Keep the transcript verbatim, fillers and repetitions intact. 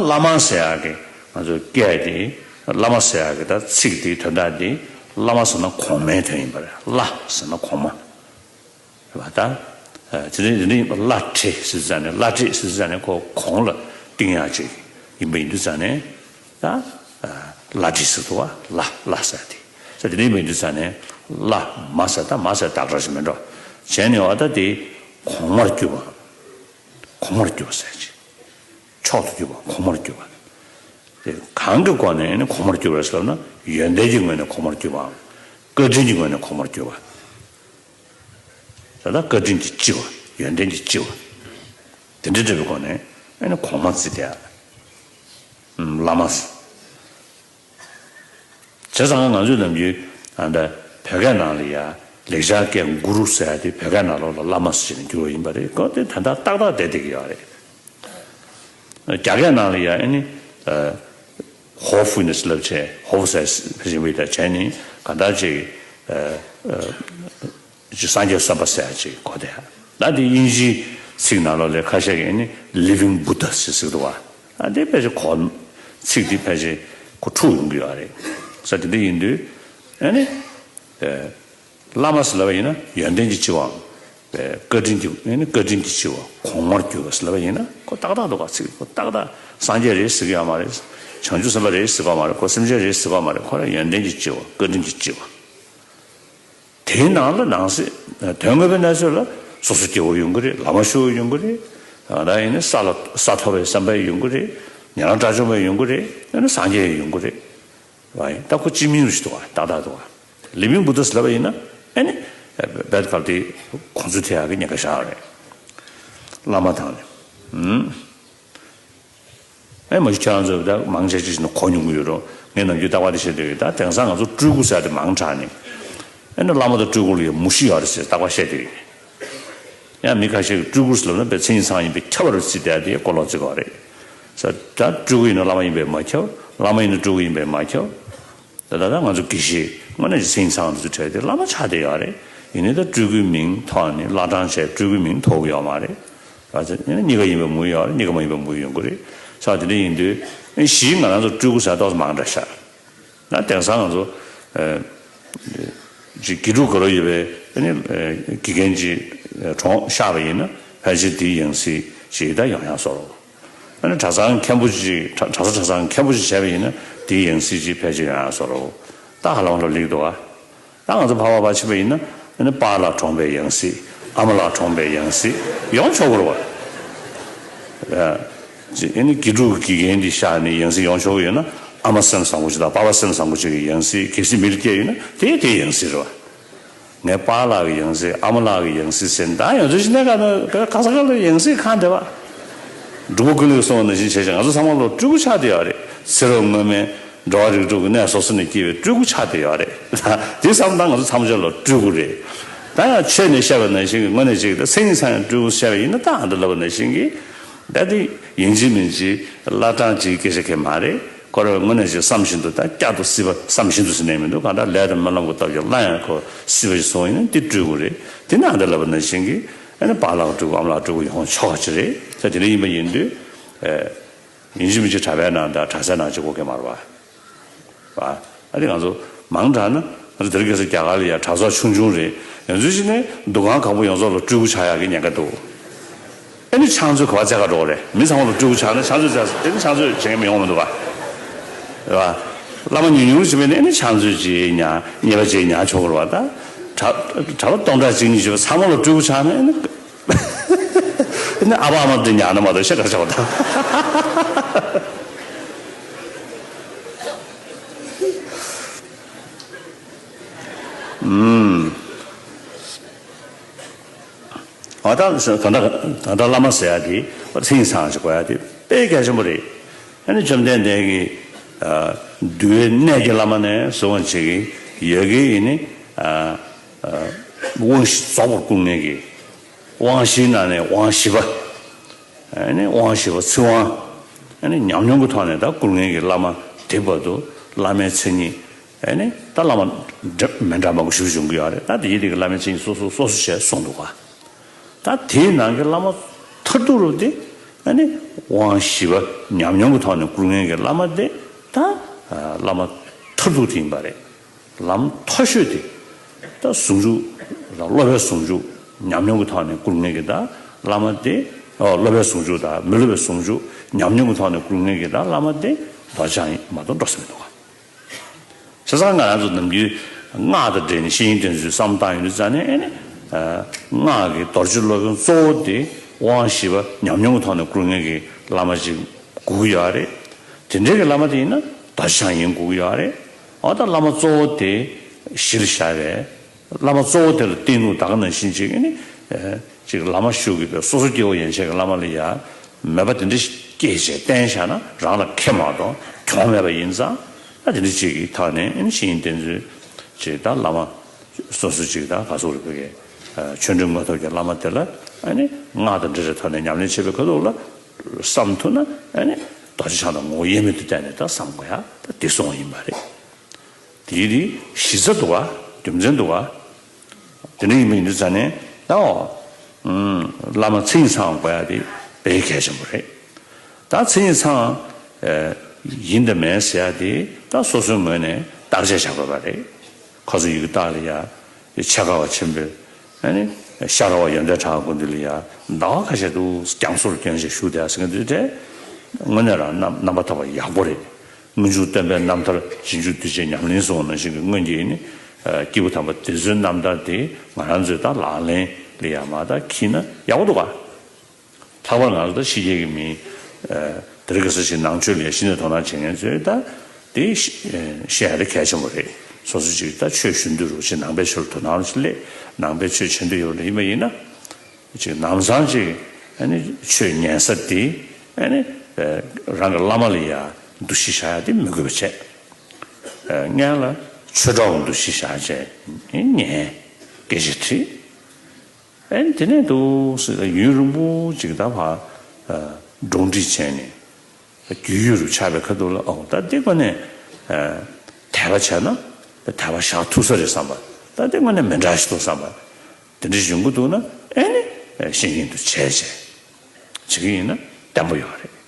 བླ་མ་ཟེར་ཡག་གི་ང་ཚོ་སྐད་དེ། བླ་མ་ཟེར་ཡག་གི་ད་ཚིག་དེའི་དོན་དག་དེ། བླ་མ་ཟེར་ན་གོང་མའི་དོན་ཡིན་པ་རེད། བླ་ཟེར་ན་གོང་མ་རེད་པ། ད་དེ་རིང་དེ་རིང་བླ་བྲེ་ཟེར་ཙང་ནས། བླ་བྲེ་ཟེར་ཙང་ནས་ཁོ་གོང་ལ་བཏིང་ཡག་ཅིག་ཡིན་པ་ཡིན་དུས་ཙང་ནས། ད་བླ་བྲེ་ཟེར་འདུག་བ། བླ་བླ་ཟེར་དེ་ཟེར། དེ་རིང་ཡིན་དུས་ཙང་ནས་བླ་མ་ཟེར། ད་མ་ཟེར་དག་སྒྲ་ཞིག་མིན་འགྲོ། བྱས་ནས་བ་ད་དེ་གོང་མར་གྱུར་པ། གོང་མར་གྱུར་པ་ཟེར་ཅིག་མཆོག་ཏུ་གྱུར་པ། གོང་མར་གྱུར་པ། དེ་གང་གི་སྒོ་ནས་ནི་གོང་མར་གྱུར་པ་ཟེར་ན། ཡོན་ཏན་གྱི་ངོས་ནས་གོང་མར་གྱུར་པའམ། བཀའ་དྲིན་གྱི་ངོས་ནས་གོང་མར་གྱུར་པ། ད་ལྟ་བཀའ་དྲིན་གྱི་ལྕི་བ། ཡོན་ཏན་གྱི་ལྕི་བ། དེ་འདྲ་འདྲ་བའི་སྒོ་ནས་ཨ་ནི་གོང་མ་བརྩི་དེ་ཡ། ཨུམ། བླ་མ། བྱས་ཙང་ང་ཚོའི་ནམ་རྒྱུན་ཨ་ད་བོད་སྐད་ནང་ལ་ཡ་ལེགས་སྦྱར་སྐད་གུ་རུ་ཟེར་ཡ་དེ་བོད་སྐད་ནང་ལོགས་ལ་བླ་མ་ཟེར་ནས་བསྒྱུར་བ་ཡིན་པ་རེད། ཁོ་དེ་ད་ལྟ་ཏག་ཏག་བསྡད་བསྡད་ཀྱི་ཡོད་རེད། རྒྱ་སྐད་ནང་ལ་ཡ་ཨ་ནི་ཨ་ཧོ་ཧྥུ་ནི་ལབ་བྱས། ཧོ་ཧྥུ་ཟེར་རིང་བའི་ད་བྱས་ནི་ག་འདྲ་ཅིག་ཨ་ཨ་ཅིག་སངས་རྒྱས་བསམ་པ་ཟེར་ཡ་ཅིག་གོ་དེ། ད་དེ་དབྱིན་ཇིའི་ཚིག་ནང་ལོགས་ལ་ཁ་ཤས་ཀྱིས་ཨ་ནི་living Buddha ཟེར་ཟེར་འདུག་བ། ཨ་དེ་ཕལ་ཆེར་གོ་ཚིག་དེ་ཕལ་ཆེར་གོ་འཁྲུག་ཡོང་གི་ཡོད་རེད། ས་དེ་འདྲ་ཡིན་དུས་ཨ་ནི་ཨ་བླ་མ་ཟེར་ལབ་པ་ཡིན་ན་ཡོན་ཏན་གྱི་ལྕི་བའམ། བཀའ་དྲིན་གྱི། ཨ་ནི་བཀའ་དྲིན་གྱི་ལྕི་བ། གོང་མར་གྱུར་པ་ཟེར་ལབ་པ་ཡིན་ན་ཁོ་ཏག་ཏག་འདུག་ག་ཚིག་ཁོ་ཏག་ཏག་སངས་རྒྱས་རེད་ཟེར་གྱི་ཡོད་མ་རེད། བྱང་ཆུབ་སེམས་དཔའ་རེད་ཟེར་གྱི་ཡོད་མ་རེད། ཁོ་སེམས་ཅན་རེད་ཟེར་གྱི་ཡོད་མ་རེད། ཁོ་རང་ཡོན་ཏན་གྱི་ལྕི་བ། བཀའ་དྲིན་གྱི་ལྕི་བ། དེའི་ནང་ལ་ནང་གསེས་དོན་དངོས་པོའི་གནས་ཚུལ་ལ་སོ་སོ་སྐྱེ་བོ་ཡོང་གི་རེད། ལམ་མ་ཞུགས་ཡོང་གི་རེད། ད་ཡིན་ན་ས་ལ་ས་ཐོབ་པའི་བསམ་པ་ཡོང་གི་རེད། ཉན་རང་དགྲ་བཅོམ་པ་ཡོང་གི་རེད། ཡང་ན་སངས་རྒྱས་ཡོང་གི་རེད། བ་ཡིན་ད་ཁོ་སྤྱི་མིང་རུ་ཞིག་འདུག་བ། ཏག་ཏག་འདུག་བ། living Buddha ཟེར་ལབ་པ་ཡིན་ན་ཨ་ནི་བེད་ཁབ་དེ་གོང་ཚུལ་ཐེ་ཡག་གི་ཉེན་ཁ་བཞག་རེད། བླ་མ་དང་ནི། ཨུམ། ཨེ་མ་གཞི་ཁྱེད་རང་ཚོ་ད་མང་ཆེ་ཅིག་ནི་གོ་མྱོང་གི་ཡོད་རུང་། ངས་ནམ་རྒྱུན་རྟག་པར་དེ་བཤད་བསྡད་ཡོད། ད་དེང་སང་ང་ཚོ་སྤྲུལ་སྐུ་ཟེར་དེ་མང་དྲགས་ནས། ཨེ་ནི་བླ་མ་དང་སྤྲུལ་སྐུ་ལ་ཡང་མུ་བཞི་ཡོད་རེད་ཟེར་རྟག་པར་བཤད་བསྡད་ཡོད། ཡང་མི་ཁ་ཤས་ཀྱིས་སྤྲུལ་སྐུ་ཟེར་ལབ་ན་དཔེ་མཚན་ཉིད་ཚང་ཡིན་པས་ཁྱབ་པ་རེད་ཟེར་བསྡད་དེ་གོ་ལོག་བརྩི་གི་ཡོད་རེད། ས་ད་སྤྲུལ་སྐུ་ཡིན་ན་བླ་མ་ཡིན་པས་མ་ཁྱབ། བླ་མ་ཡིན་ན་སྤྲུལ་སྐུ་ཡིན་པས་མ་ཁྱབ། ད་ད་ད་ང་ཚོ་དགེ་བཤེས་དངོས་གནས་ཀྱི་མཚན་ཉིད་ཚང་དུ་བྲལ་ཏེ་བླ་མ་ཆགས་བསྡད་ཡོད་རེད། ཡིན་ནའི་ད་སྤྲུལ་སྐུའི་མིང་ཐོག་ནས་བླ་བྲང་བྱས་སྤྲུལ་སྐུའི་མིང་ཐོགས་ཀྱི་ཡོད་མ་རེད། ཨ་ཙི། ཡིན་ན་གཉིས་ཀ་ཡིན་པའི་མུ་ཡོད་རེད། གཉིས་ཀ་མ་ཡིན་པའི་མུ་ཡོང་གི་རེད། ས་དེ་འདྲ་ཡིན་དུས་ཨེ་གཞི་ང་རང་ཚོ་སྤྲུལ་སྐུ་ཟེར་ཏོག་ཙམ་མང་དྲགས་ཤག་ན་དེང་སང་ང་ཚོ་ཨ་ཅིག་དགེ་ཕྲུག་དགའ་རབ་ཡོད་པའི་ཨ་ནི་ཨ་དགེ་རྒན་ཅིག་གྲོངས་ཤག་པ་ཡིན་ན་ཕལ་ཆེར་དེའི་ཡང་སྲིད་ཅིག་ད་ཡོང་ཡག་བཟོ་འདྲ། ཨ་ནི་གྲྭ་ཚང་མཁན་པོ་ཅིག་གྲྭ་གྲྭ་ས་གྲྭ་ཚང་མཁན་པོ་ཅིག་བྱས་པ་ཡིན་ན་དེའི་ཡང་སྲིད་ཅིག་ཕལ་ཆེར་ཡོང་ཡག་བཟོ་འདྲ། ད་ཧ་ལམ་ལ་ལེགས་འདུག་ཨ། ད་ང་ཚོ་ཕ་བ་ཕ་ཕྱིན་པ་ཡིན་ན་ཨ་ནི་པཱ་ལགས་གྲོངས་པའི་ཡང་སྲིད། ཨ་མ་ལགས་གྲོངས་པའི་ཡང་སྲིད་ཡོང་ཆོག་གི་རེད་བ། ཨ་ཅི་ཨ་ནི་དགེ་ཕྲུག་གི་དགེ་རྒན་འདི་གཤགས་ནས་ཡང་སྲིད་ཡོང་ཆོག་གི་ཡོད་ན། ཨ་མ་སེམས་བཟང་པོ་ཅིག་དང་པཱ་ཕ་སེམས་བཟང་པོ་ཅིག་གི་ཡང་སྲིད་གལ་སྲིད་མི་ལ་སྐྱེས་ཡོད་ན་དེ་དེའི་ཡང་སྲིད་རེད་བ། ངའི་པཱ་ལགས་ཀྱི་ཡང་སྲིད། ཨ་མ་ལགས་ཀྱི་ཡང་སྲིད་ཟེར་ནས་ད་ཡོང་ཚུལ་ཞིག་གནས་ག་ནས་ག་ས་ག་ལ་ཡང་སྲིད་གང་བསྡད་པ། འབྲུག་པ་ཀུན་ལེགས་གསུངས་པ་ནང་བཞིན་བྱས་ཤིང་ང་ཚོ་ཚང་མ་ལོ་སྤྲུལ་སྐུ་ཆགས་བསྡད་ཡོད་རེད། ཚེ་རབས་སྔོན་མའི་འགྲོ་བ་རིགས་དྲུག་གི་གནས་སོ་སོ་ནས་སྐྱེས་པའི་སྤྲུལ་སྐུ་ཆགས་བསྡད་ཡོད་རེད། ད་དེ་བསམ་ད་ང་ཚོ་ཚང་མ་ལོ་སྤྲུལ་སྐུ་རེད། ད་ཡང་ཆོས་ནས་བཤད་པ་ནང་བཞིན་གྱི་དངོས་གནས་ཅིག་ད་མཚན་ཉིད་ཚང་ཡང་སྤྲུལ་སྐུ་བཤད་པ་ཡིན་ན་ད་ཨ་འདྲ་ལབ་པ་ནང་བཞིན་གྱི། ད་དེ་ཡིན་གཅིག་མིན་གཅིག་བླ་བྲང་ཅིག་སྐད་ཆ་གང་མ་རེད། ཁོ་རང་དངོས་གནས་ཅིག་བསམ་བཞིན་དུ་ད་བསྐྱར་དུ་སྲིད་པ་བསམ་བཞིན་དུ་ཟེར་ནས་མི་འདུག་གང་ལྟར་ལས་དང་སྨོན་ལམ་གྱི་སྟོབས་ཀྱིས་སླར་ཡང་ཁོ་སྲིད་པ་ཞིག་བཟུང་ཡིན་ན་འདི་སྤྲུལ་སྐུ་རེད། དེ་ནས་ཨ་འདྲ་ལབ་པ་ནང་བཞིན་གྱི་ཨ་ནི་པཱ་ལགས་སྤྲུལ་སྐུ་ཨ་མ་ལགས་སྤྲུལ་སྐུ་ཡོང་ཆོག་གི་རེད། ད་དེ་འདྲ་ཡིན་པ་ཡིན་དུས་ཨེ་ཡིན་གཅིག་མིན་གཅིག་གྲྭ་པའི་ནང་དང་གྲྭ་སའི་ནང་གཅིག་པོ་གང་མ་རེད་བ། བ། ཨ་ནི་ང་ཚོ་མང་དྲགས་ན་ང་ཚོ་དེ་རིང་ཁ་སང་རྒྱ་གར་ལ་ཡ་གྲྭ་ཚང་ཆུང་ཆུང་རེད། ཡང་ཚུལ་ཞིག་ནས་འདུ་ཁང་གང་པོ་ཡོངས་རྫོགས་ལ་སྤྲུལ་སྐུ་ཆགས་ཡག་གི་ཉེན་ཁ་འདུག་ཨ་ནི་ཕྱག་མཛོད་ག་པར་བཙལ་ག་འགྲོ་དགོས་རེད། མི་ཚང་མ་ལ་སྤྲུལ་སྐུ་ཆགས་ན་ཕྱག་མཛོད་བཙལ་ས་དེ་ནི་ཕྱག་མཛོད་བྱེད་མཁན་མི་ཡོང་མི་འདུག་ག་རེད་བ། བླ་མ་ཉུང་ཉུང་ཞིག་བས་ནི་ཨ་ནི་ཕྱག་མཛོད་ཅིག་ཉར་གཉེར་པ་ཅིག་ཉར་ཆོག་གི་རེད་བ། ད་གྲྭ་གྲྭ་པ་སྟོང་ཕྲག་གཅིག་གཉིས་ཞིག་བས་ཚང་མ་ལ་སྤྲུལ་སྐུ་ཆགས་ན་ཨ་ནི། ཨ་ནི་ཨ་ཕ་ཨ་མ་དེ་ཉར་ན་མ་གཏོགས་ཤ་ག་རེ་བྱ་བ་དང་། ཨུམ། ཨ་ད་ད་ད་ད་བླ་མ་ཟེར་ཡ་དེ་མཚན་ཉིད་ཚང་ཞིག་དགོས་ཡ་དེ་དཔེ་གལ་ཆེན་པོ་རེད། ཨ་ནི་བཅོམ་ལྡན་འདས་ཀྱི་ཨ་འདུལ་བའི་གནད་ཀྱི་བླ་མ་ནས་བཟུང་བ་བྱེད་ཀྱི་ཡོད་ཀྱི་ཡིན་ནི། ཨ་ཨ་དབང་བཞི་རྫོགས་པར་བསྐུར་མཁན་གྱི། དབང་བཞིའི་ནང་ནས་དབང་བཞི་པ། ཨ་ནི་དབང་བཞི་པ་ཚིག་དབང་། ཨ་ནི་ཉམས་མྱོང་གི་ཐོག་ནས་ད་བསྐུར་མཁན་གྱི་བླ་མ་དེ་བར་དུ་བླ་མའི་མཚན་ཉིད། ཨ་ནི་ད་བླ་མ་འདྲ་མི་འདྲ་མང་པོ་ཞིག་བྱུང་གི་ཡོད་རེད། ད་དེའི་དེ་གི་བླ་མའི་མཚན་ཉིད་སོ་སོ་སོ་སོ་བྱས་གསུངས་འདུག་ག་ད་དེའི་ནང་གི་བླ་མ་མཐར་ཐུག་རུ་དེ་ ཨ་ནི་དབང་བཞི་པ་ཉམས་མྱོང་གི་ཐོག་ནས་བསྐུར་མཁན་གྱི་བླ་མ་དེ་ད་བླ་མ་མཐར་ཐུག་དེ་ཡིན་པ་རེད། ལམ་མཐོ་ཤོས་དེ་ད་ཟུང་འཇུག་ལ་སློབ་པའི་ཟུང་འཇུག་ཉམས་མྱོང་གི་ཐོག་ནས་བསྐུར་མཁན་གྱི་ད་བླ་མ་དེ། ཨོ་སློབ་པའི་ཟུང་འཇུག་དང་མི་སློབ་པའི་ཟུང་འཇུག་ཉམས་མྱོང་གི་ཐོག་ནས་བསྐུར་མཁན་གྱི་ད་བླ་མ་དེ་རྡོ་རྗེ་འཆང་ཡིན་མ་གཏོགས་འགྲོ་ས་མི་འདུག་ག་བྱས་ཙང་ང་རང་ཚོ་ནམ་རྒྱུན་སྔགས་དང་འབྲེལ་ནས་བཤེས་གཉེན་བསྟེན་ཚུལ་བསམ་བློ་བཏང་ཡོང་དུས་ཙང་ནས་ཨེ་ནི། སྔགས་ཀྱི་རྡོ་རྗེ་སློབ་དཔོན་གཙོ་བོ་དེ་དབང་བཞི་པ་ཉམས་མྱོང་གི་ཐོག་ནས་བསྐུར་མཁན་གྱི་བླ་མ་ཅིག་དགོས་ཀྱི་ཡོད་རེད། དེ་འདྲའི་གི་བླ་མ་དེ་ཡིན་ན་རྡོ་རྗེ་འཆང་ཡིན་དགོས་ཀྱི་ཡོད་རེད། འོ་ད་བླ་མ་གཙོ་བོ་དེ་གཞི་ལ་བཞག་པའི་བླ་མ་གཙོ་བོ་དེ་ལ་བསྟེན་དགོས། ད་ག་ནང་བཞིན་ཅིག་ཨེ་ནི། ཅིག་བླ་མ་ཞུ་དགོས་པའི་སོ་སོ་སྐྱེ་བོ་ཡན་ཆད་ཀྱི་བླ་མ་ལ་ཡ་མོས་པ་དེ་འདྲ་སྐྱེས་བྱས་བསྟེན་བཞག་ན་རང་ལ་ཁེ་མ་གཏོགས་གྱོང་མེད་པ་ཡིན་ཙང་། ད་དེ་འདྲ་ཅིག་གི་ཐོག་ནས་ཨེ་ནི་བཤེས་གཉེན་བསྟེན་ཚུལ་ཅིག་ད་བླ་མ་སོ་སོ་ཅིག་ད་ག་ཚོད་རེད་བོད་ཀྱི་ཆོས་འབྲེལ་དངོས་ཐོབ་ཀྱི་བླ་མ་དེ་ལ་ཨ་ནི་སྔགས་དང་འབྲེལ་བའི་ཐོག་ནས་ཉམས་ལེན་བྱེད་པའི་ཁ་ཐོག་ལ་བསམ་ཐུབ་ན་ཨ་ནི་རྡོ་རྗེ་འཆང་དང་ངོ་བོ་དབྱེར་མེད་དུ་བསྟན་ནས་ད་བསམ་དགོས་ཡ་ད་དེ་སོང་བ་ཡིན་པ་རེད། དེའི་རིགས་གཞི་རྩ་འདུག་ག་རྒྱུ་མཚན་འདུག་ག་དེ་འདྲ་ཡིན་པ་ཡིན་དུས་ཙང་ནས་ད་འོ། ཨུམ། བླ་མ་མཚན་ཉིད་ཚང་དགོས་ཡ་དེ་དཔེ་གལ་ཆེན་པོ་རེད། ད་མཚན་ཉིད་ཚང་། ཨེ། ཡིན་དང་མིན་ཟེར་ཡ་དེ་ད་སོ་སོའི་ངོས་ནས་བརྟག་དཔྱད་བྱ་དགོས་པ་རེད། ཁོ་ཚོ་ཡི་གེ་བཏགས་ལ་ཡ། ཆེ་མཁས་པ་ཆེན་པོས། ཨ་ནི། ཤ་ར་བ་ཡོན་ཏན་གྲགས་དགོན་འདི་ལ་ཡ། ཟླ་བ་ཁ་ཤས་འདུག་རྒྱང་སོར་བསྐྱོན་བྱས་བཞུགས་བསྡད་ཟེར་མཁན་དེ་འདྲ། དངོས་གནས་རང་རྣམ་རྣམ་པ་ཐོབ་པ་ཡག་པོ་རེད། སྔོན་འཇུག་སྟོན་པའི་རྣམ་ཐར་རྗེས་འཇུག་གདུལ་བྱའི་ཉམས་ལེན་སོགས་ནང་བཞིན་གྱི་སྔོན་གྱི་ནི། སྐྱེས་བུ་དམ་པ་དེ་ཚོའི་རྣམ་ཐར་དེ་ང་རང་ཚོས་ད་ལག་ལེན་ལ་ཡ་མ་ད་འཁྱེར་ན་ཡག་པོ་འདུག་ག་ལྷག་པར་ང་ཚོ་ད་ཕྱི་རྒྱལ་གྱི་མི། དེ་རིང་ཁ་སང་ཞིག་ནང་ཆོས་ལ་ཡ་གཞི་ནས་དོ་སྣང་བྱེད་མཁན་ཚོས་ད་དེ་ཤེས་ཡ་དེ་གལ་ཆེན་པོ་རེད། སོ་སོ་ཅིག་ད་ཆོས་ཞུ་འདོད་རུ་ཅིག་ནང་པའི་ཆོས་ལ་དོ་སྣང་རུ་ཅིག་སླེབས། ནང་པའི་ཆོས་བྱེད་འདོད་ཡོད་རེད། ཡིན་པ་ཡིན་ན། ཅིག་ནམ་སང་ཅིག་ཨ་ནི་ཆོས་ཉན་ས་དེ་ཨ་ནི་རང་གི་བླ་མ་ལ་ཡ་འདུ་ཤེས་བཞག་ཡ་དེ་མི་དགོས་པ་བྱས། སྔོན་ལ་ཆོས་གྲོགས་ལ་འདུ་ཤེས་བཞག་བྱས་ཉན། སྐད་ཆ་དྲིས། ཨ་ནི་དེ་ནས་འདུག་སེ་ཡུན་རིང་པོ་ཅིག་ད་བར་སྒྲུང་འབྲི་བྱས་ནས། རྒྱུས་ཡོད་རུ་ཆགས་པའི་ཁ་ཐུག་ལ་ཨོ་ད་འདི་དངོས་གནས་དད་པ་བྱས་ན་དད་པ་བཞག་ཐུབ་ས་རེད་བསམ་པ། ད་འདི་དངོས་གནས་མི་འདྲ་ཞིག་འདུག་བསམ་པ། དེ་འདྲ་ཡོང་གི་འདུག་ན་ཨེ་ནི་བཤེས་གཉེན་དུ་བྱས་བྱས་བྱེད་ཀྱི་ཡིན་ན་བརྟན་པོ་ཡོད་རེད།